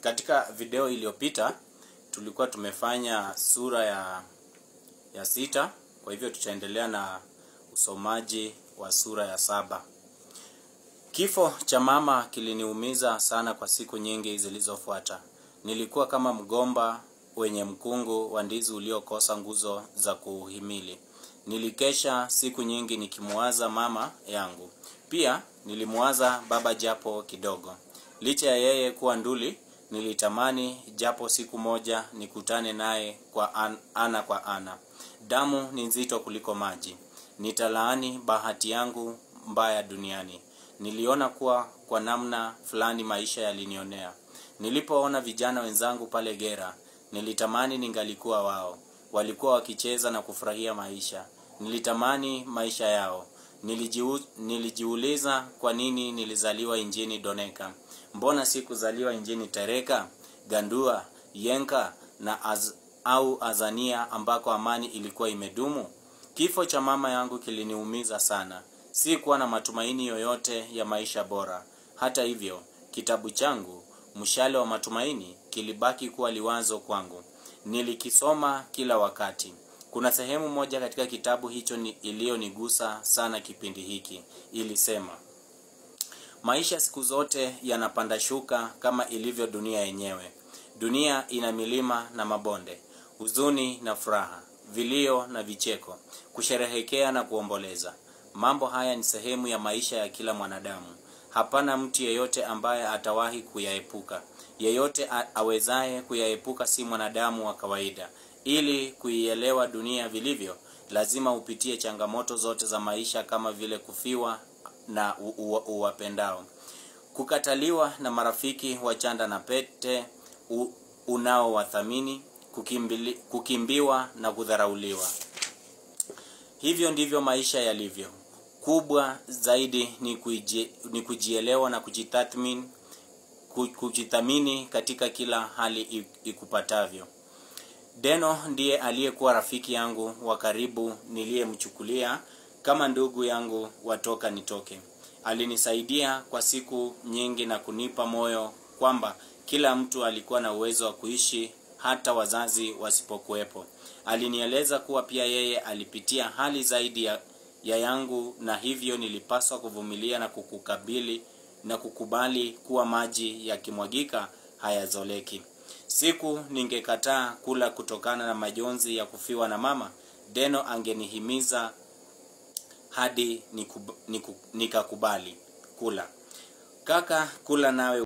Katika video iliyopita tulikuwa tumefanya sura ya 6, kwa hivyo tutaendelea na usomaji wa sura ya 7. Kifo cha mama kiliniumiza sana kwa siku nyingi zilizofuata. Nilikuwa kama mgomba wenye mkungu wa ndizi uliokosa nguzo za kuhimili. Nilikesha siku nyingi nikimuwaza mama yangu. Pia nilimuwaza baba japo kidogo. Licha ya yeye kuwa nduli, nilitamani japo siku moja nikutane naye kwa ana kwa ana. Damu ni nzito kuliko maji. Nitalaani bahati yangu mbaya duniani. Niliona kuwa kwa namna fulani maisha yalinionea. Nilipoona vijana wenzangu pale Gera, nilitamani ningalikuwa wao. Walikuwa wakicheza na kufurahia maisha. Nilitamani maisha yao. Nilijiuliza kwa nini nilizaliwa injini Doneka. Mbona sikuzaliwa injini Tereka, Gandua, Yenka na au Azania ambako amani ilikuwa imedumu? Kifo cha mama yangu kiliniumiza sana. Sikuwa na matumaini yoyote ya maisha bora. Hata hivyo, kitabu changu, Mshale wa Matumaini, kilibaki kuwa liwazo kwangu. Nilikisoma kila wakati. Kuna sehemu moja katika kitabu hicho iliyonigusa sana kipindi hiki. Ilisema, maisha siku zote yanapanda shuka kama ilivyo dunia yenyewe. Dunia ina milima na mabonde, huzuni na furaha, vilio na vicheko, kusherehekea na kuomboleza. Mambo haya ni sehemu ya maisha ya kila mwanadamu. Hapana mtu yeyote ambaye atawahi kuyaepuka. Yeyote awezaye kuyaepuka si mwanadamu wa kawaida. Ili kuielewa dunia vilivyo, lazima upitie changamoto zote za maisha kama vile kufiwa na uwapendao, kukataliwa na marafiki wa chanda na pete unaowathamini, kukimbiwa na kudharauliwa. Hivyo ndivyo maisha yalivyo. Kubwa zaidi ni kujielewa na kujithamini katika kila hali ikupatavyo. Deno ndiye aliyekuwa rafiki yangu wa karibu niliyemchukulia kama ndugu yangu watoka nitoke. Alinisaidia kwa siku nyingi na kunipa moyo kwamba kila mtu alikuwa na uwezo wa kuishi hata wazazi wasipokuwepo. Alinieleza kuwa pia yeye alipitia hali zaidi ya yangu, na hivyo nilipaswa kuvumilia na kukukabili na kukubali kuwa maji yakimwagika hayazoleki. Siku ningekataa kula kutokana na majonzi ya kufiwa na mama, Deno angenihimiza hadi nikakubali kula. Kaka, kula nawe.